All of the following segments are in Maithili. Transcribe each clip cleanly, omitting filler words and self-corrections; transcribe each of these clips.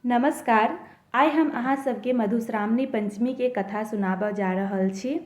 नमस्कार, आइ हम अहाँ सबके मधुश्रावणी पंचमीके कथा सुनाबऽ जा रहल छी।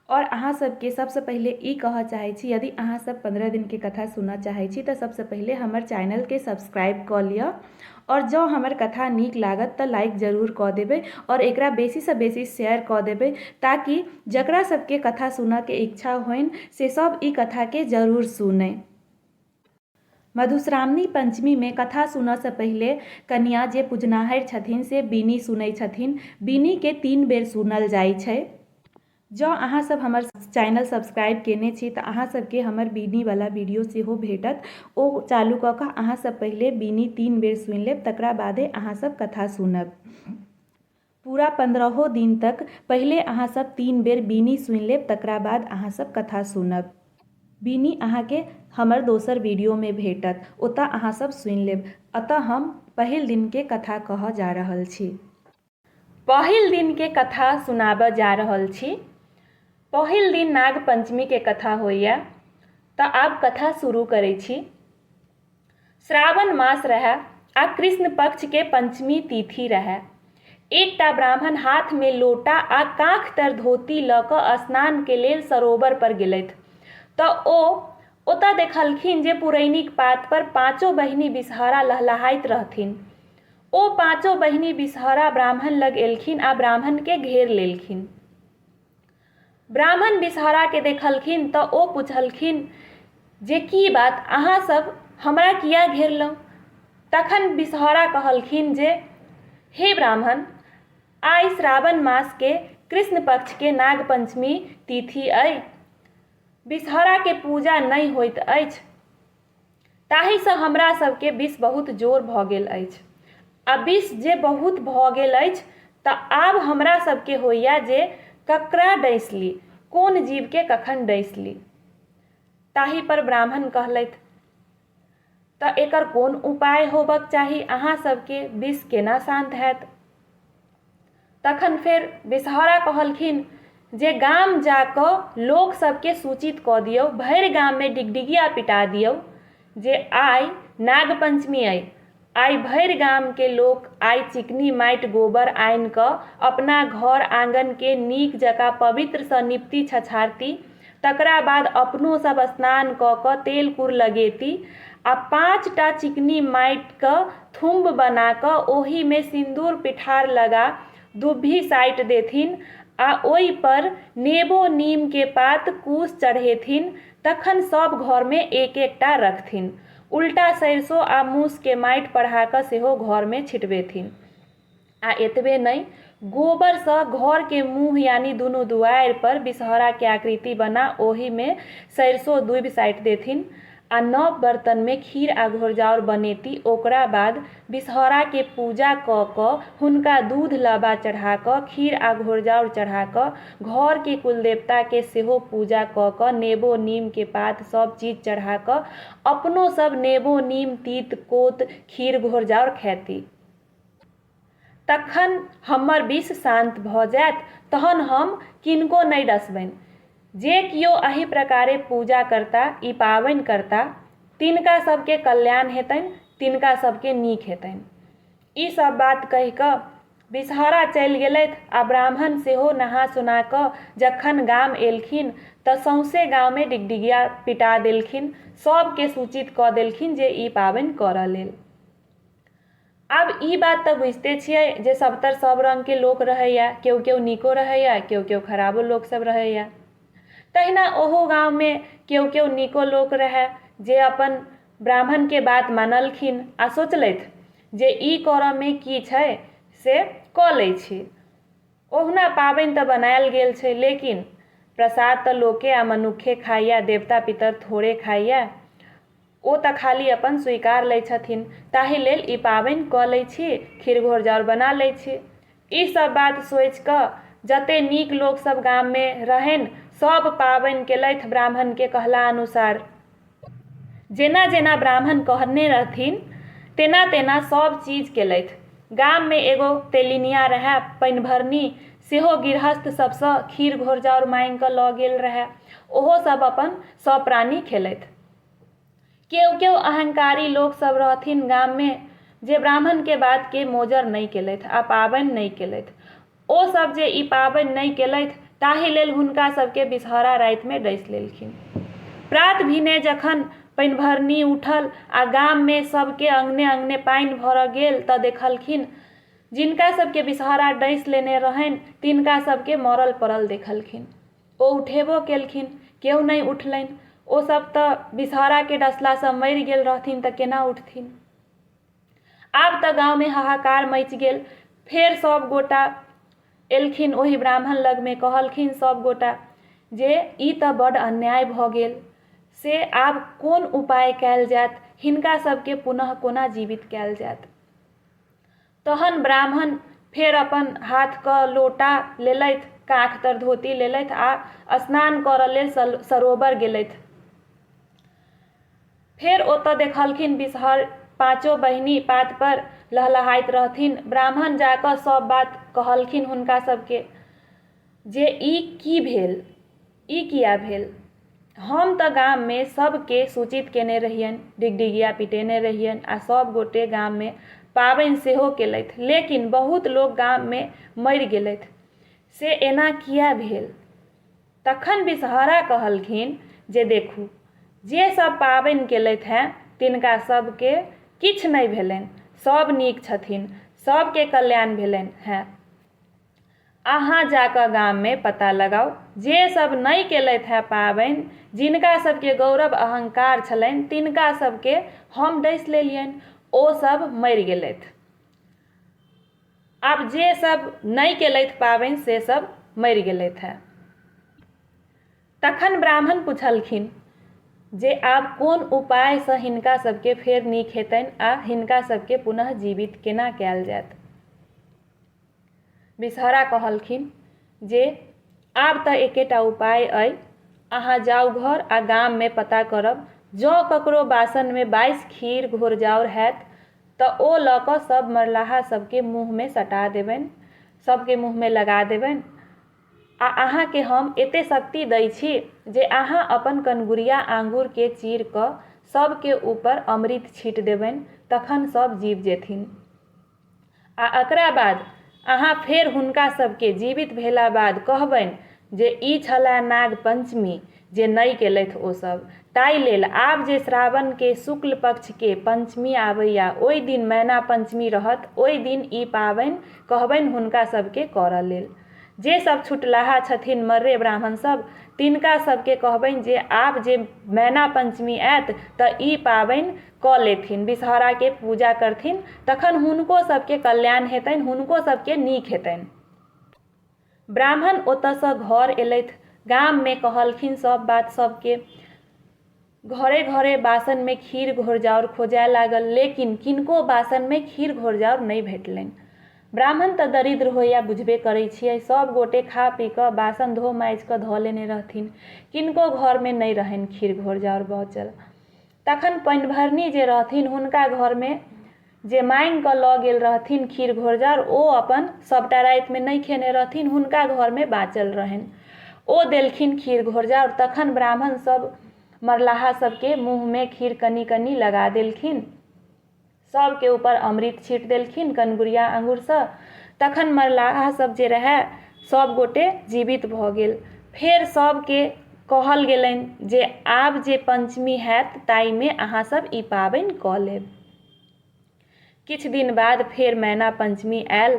आओर अहाँ सबके सबसँ पहिले ई कहऽ चाहै छी, यदि अहाँ सब 15 दिनके कथा सुनऽ चाहै छी तऽ सबसँ पहिले हमर चैनलके सब्सक्राइब कऽ लिअ, आओर जँ हमर कथा नीक लागत तऽ लाइक जरूर कऽ देबै आओर एकरा बेसीसँ बेसी शेयर कऽ देबै, ताकि जकरा सबके कथा सुनऽके इच्छा होइन से सब ई कथाके जरूर सुनै। मधुश्रावणी पंचमीमे कथा सुनऽसँ पहिले कनिआँ जे पुजनाहरि छथिन से बीनी सुनै छथिन। बीनीके 3 बेर सुनल जाइ छै। जँ अहाँ सब हमर चैनल सब्सक्राइब केने छी तऽ अहाँ सबके हमर बीनीवला वीडियो सेहो भेटत। ओ चालू कऽ कऽ अहाँ सब पहिले बीनी 3 बेर सुनि लेब, तकरा बादे अहाँ सब कथा सुनब। पूरा 15 दिन तक पहिले अहाँ सब 3 बेर बीनी सुनि लेब, तकरा बाद अहाँ सब कथा सुनब। बीनी अहाँके हमर दोसर वीडियोमे भेटत, ओतऽ अहाँ सब सुनि लेब। अतऽ हम पहिल दिनके कथा कहऽ जा रहल छी। पहिल दिनके कथा सुनाबऽ जा रहल छी। पहिल दिन नाग पंचमीके कथा होइए, तऽ आब कथा शुरू करै छी। श्रावण मास रहए आ कृष्ण पक्षके पंचमी तिथि रहए। एकटा ब्राह्मण हाथमे लोटा आ काँख तर धोती लऽ कऽ स्नानके लेल सरोवर पर गेलथि तऽ ओ ओतऽ देखलखिन जे पुरैनिक पात पर पाँचो बहिनी बिसहरा लहलहाइत रहथिन। ओ पाँचो बहिनी बिसहरा ब्राह्मण लग एलखिन आ ब्राह्मणके घेर लेलखिन। ब्राह्मण बिसहराके देखलखिन तऽ ओ पुछलखिन जे की बात, अहाँ सब हमरा किया घेरलहुँ? तखन बिसहरा कहलखिन जे हे ब्राह्मण, आइ श्रावण मासके कृष्ण पक्षके नागपञ्चमी तिथि अइ। बिसहराके पूजा नहि होइत अछि, ताहिसँ हमरा सबके विष बहुत जोर भऽ गेल अछि। आ विष जे बहुत भऽ गेल अछि तऽ आब हमरा सबके होइए जे ककरा डसि ली, कोन जीवके कखन डसि ली। ताहि पर ब्राह्मण कहलथि तऽ एकर कोन उपाय होबक चाही, अहाँ सबके विष केना शान्त हैत? तखन फेर बिसहरा कहलखिन जे गाम जा कऽ लोक सबके सूचित कऽ दियौ, भरि गाममे डिगडिगिया पिटा दियौ जे आइ नागपञ्चमी अइ, आइ भरि गामके लोक आइ चिकनी माटि गोबर आनि कऽ अपना घर आँगनके नीक जकाँ पवित्रसँ निपती छछारती, तकरा बाद अपनो सब स्नान कऽ कऽ तेल कुर लगेती आ 5टा चिकनी माटिके थुम्ब बना कऽ ओहिमे सिन्दूर पिठार लगा दुब्भी साटि देथिन आ ओहिपर नेबो नीमके पात कुश चढ़ेथिन, तखन सब घरमे एक एकटा रखथिन। उल्टा सरिसो आ मूसके माटि पढ़ा कऽ सेहो घरमे छिटबेथिन। आ एतबे नहि, गोबरसँ घरके मुँह यानि दुनू दुआरिपर बिसहराके आकृति बना ओहिमे सरिसो दूबि साटि देथिन आ नव बर्तनमे खीर आ घोरजाउर बनेती। ओकरा बाद बिसहराके पूजा कऽ कऽ हुनका दूध लाबा चढ़ा कऽ खीर आ घोरजाउर चढ़ा कऽ घरके कुलदेवताके सेहो पूजा कऽ कऽ नेबो नीमके पात सब चीज चढ़ा कऽ अपनो सब नेबो नीम तीत कोत खीर घोरजाउर खैती। तखन हमर विष शान्त भऽ जायत, तहन हम किनको नहि डसबनि। जे कियो एहि प्रकारे पूजा करता, ई पाबनि करता, तिनका सबके कल्याण हेतनि, तिनका सबके नीक हेतनि। ई सब बात कहि कऽ बिसहरा चलि गेलथि आ ब्राह्मण सेहो नहा सोना कऽ जखन गाम एलखिन तऽ सौंसे गाममे डिगडिगिया पिटा देलखिन, सबके सूचित कऽ देलखिन जे ई पाबनि करऽ लेल। आब ई बात तऽ बुझिते छियै जे सभतर सभ रङ्गके लोक रहैए, केओ केओ नीको रहैए, केओ केओ खराबो लोकसभ रहैए। तहिना ओहो गाममे केओ केओ नीको लोक रहए जे अपन ब्राह्मणके बात मानलखिन आ सोचलथि जे ई करऽमे की छै से कऽ लै छी। ओहुना पाबनि तऽ बनायल गेल छै, लेकिन प्रसाद तऽ लोके आ मनुखे खाइए, देवता पितर थोड़े खाइए। ओ तऽ खाली अपन स्वीकार लै छथिन, ताहि लेल ई पाबनि कऽ लै छी, खीर घोरजाउर बना लै छी। ई सब बात सोचि कऽ जते नीक लोक सब गाममे रहनि सब पाबनि केलथि ब्राह्मणके कहला अनुसार। जेना जेना ब्राह्मण कहने रहथिन तेना तेना सब चीज केलथि। गाममे एगो तेलिनिया रहए पनिभरनी, सेहो गृहस्थ सबसँ खीर घोरजाउर माँगि कऽ लऽ गेल रहए। ओहो सब अपन सब प्राणी खेलथि। केओ केओ अहंकारी लोकसभ रहथिन गाममे, जे ब्राह्मणके बातके मोजर नहि केलथि आ पाबनि नहि केलथि। ओ सभ जे ई पाबनि नहि केलथि ताहि लेल हुनका सभके विषहरा रातिमे डसि लेलखिन। प्रात भिने जखन पनिभरनी उठल आ गाममे सभके अङ्गने अङ्गने पानि भरऽ गेल तऽ देखलखिन जिनका सभके विषहरा डसि लेने रहनि तिनका सभके मरल पड़ल देखलखिन। ओ उठेबो केलखिन, केओ नहि उठलनि। ओ सभ तऽ विषहराके डसलासँ मरि गेल रहथिन तऽ केना उठथिन। आब तऽ गाँवमे हाहाकार मचि गेल। फेर सभ गोटा एलखिन ओहि ब्राह्मण लगमे कहलखिन सभ गोटा जे ई तऽ बड्ड अन्याय भऽ गेल से आब कोन उपाय कयल जायत, हिनका सभके पुनः कोना जीवित कयल जायत। तहन ब्राह्मण फेर अपन हाथके लोटा लेलथि, काँख तर धोती लेलथि आ स्नान करऽ लेल सरोवर गेलथि। फेर ओतऽ देखलखिन विषहर पाँचो बहिनी पातपर लहलहाइत रहथिन। ब्राह्मण जा कऽ सभ बात कहलखिन हुनका सभके जे ई की भेल, ई किया भेल? हम तऽ गाममे सभके सूचित कयने रहियनि, डिगडिगिया पिटेने रहियनि आ सभ गोटे गाममे पाबनि सेहो केलथि, लेकिन बहुत लोक गाममे मरि गेलथि, से एना किया भेल? तखन विषहरा कहलखिन जे देखू, जे सभ पाबनि केलथि हेँ तिनका सभके किछु नहि भेलनि, सभ नीक छथिन, सभके कल्याण भेलनि हेँ। अहाँ जा कऽ गाममे पता लगाउ, जे सभ नहि केलथि हेँ पाबनि, जिनका सभके गौरव अहंकार छलनि तिनका सभके हम डसि लेलियनि, ओ सभ मरि गेलथि। आब जे सभ नहि केलथि पाबनि से सभ मरि गेलथि हेँ। तखन ब्राह्मण पुछलखिन जे आब कोन उपायसँ हिनका सभके फेर नीक हेतनि आ हिनका सभके पुनः जीवित केना कयल जायत। विषहरा कहलखिन जे आब तऽ एकेटा उपाय अइ, अहाँ जाउ घर आ गाममे पता करब, जँ ककरो बासनमे 22 खीर घोरजाउर हैत तऽ ओ लऽ कऽ सभ मरलाहा सभके मुँहमे सटा देबनि, सभके मुँहमे लगा देबनि आ अहाँके हम एते शक्ति दै छी जे अहाँ अपन कनगुरिया आँगुरके चीर कऽ सभके ऊपर अमृत छीटि देबनि, तखन सभ जीब जेथिन। आ अकरा बाद अहाँ फेर हुनका सभके जीवित भेला बाद कहबनि जे ई छलाह नाग पंचमी जे नहि केलथि ओ सभ, ताहि लेल आब जे श्रावणके शुक्ल पक्षके पंचमी आबैया ओहि दिन मैना पंचमी रहत, ओहि दिन ई पाबनि कहबनि हुनका सभके करऽ लेल। जे सभ छुटलाहा छथिन मर्रे ब्राह्मण सभ तिनका सभके कहबनि जे आब जे मैना पंचमी आयत तऽ ई पाबनि कऽ लेथिन, विषहराके पूजा करथिन, तखन हुनको सभके कल्याण हेतनि, हुनको सभके नीक हेतनि। ब्राह्मण ओतऽसँ घर एलथि, गाममे कहलखिन सभ बात सभके। घरे घरे बासनमे खीर घोरजाउर खोजए लागल, लेकिन किनको बासनमे खीर घोरजाउर नहि भेटलनि। ब्राह्मण तऽ दरिद्र होइए बुझबे करै छियै, सभ गोटे खा पी कऽ बासन धो माजि कऽ धऽ लेने रहथिन। किनको घरमे नहि रहनि खीर घोरजाउर बचल। तखन पनिभरनी जे रहथिन हुनका घरमे जे माँगि कऽ लऽ गेल रहथिन खीर घोरजाउर ओ अपन सभटा रातिमे नहि खेने रहथिन, हुनका घरमे बाँचल रहनि। ओ देलखिन खीर घोरजाउर। तखन ब्राह्मण सभ मरलाहा सभके मुँहमे खीर कनि कनि लगा देलखिन। सभके ऊपर अमृत छीट देलखिन कनगुरिया आँगुरसँ। तखन मरलाहा सभ जे रहए सभ गोटे जीवित भऽ गेल। फेर सभके कहल गेलनि जे आब जे पञ्चमी हैत ताहिमे अहाँ सभ ई पाबनि कऽ लेब। किछु दिन बाद फेर मैना पञ्चमी आयल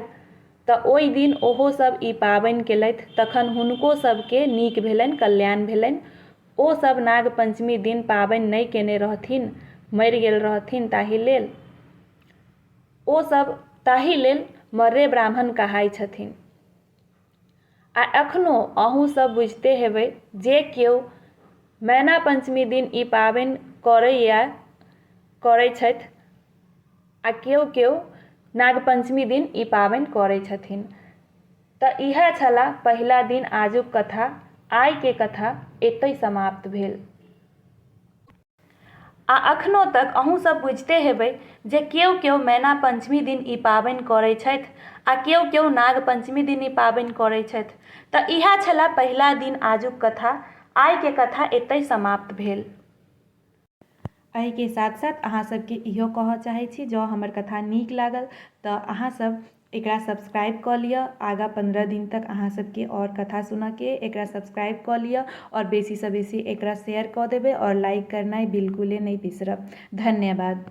तऽ ओहि दिन ओहो सभ ई पाबनि केलथि। तखन हुनको सभके नीक भेलनि, कल्याण भेलनि। ओ सभ नाग पञ्चमी दिन पाबनि नहि केने रहथिन, मरि गेल रहथिन, ताहि लेल ओ सभ ताहि लेल मर्रे ब्राह्मण कहाइ छथिन। आ एखनो अहूँ सभ बुझिते हेबै जे केओ मैना पञ्चमी दिन ई पाबनि करैए, करै छथि आ केओ केओ नाग पञ्चमी दिन ई पाबनि करै छथिन। तऽ इएह छलाह पहिला दिन आजुक कथा। आइके कथा एतहि समाप्त भेल। आ अखनो तक अहूँ सब बुझिते हेबै जे केओ केओ मैना पञ्चमी दिन ई पाबनि करै छथि आ केओ केओ नाग पञ्चमी दिन ई पाबनि करै छथि। तऽ इएह छलए पहिला दिन आजुक कथा। आइके कथा एतहि समाप्त भेल। एहिके साथ साथ अहाँ सबके इहो कहऽ चाहै छी जँ हमर कथा नीक लागल तऽ अहाँ सब एकरा सब्सक्राइब कऽ लिअ। आगाँ 15 दिन तक अहाँ सबके आओर कथा सुनऽके एकरा सब्सक्राइब कऽ लिअ आओर बेसीसँ बेसी एकरा शेयर कऽ देबै आओर लाइक करनाइ बिल्कुले नहि बिसरब। धन्यवाद।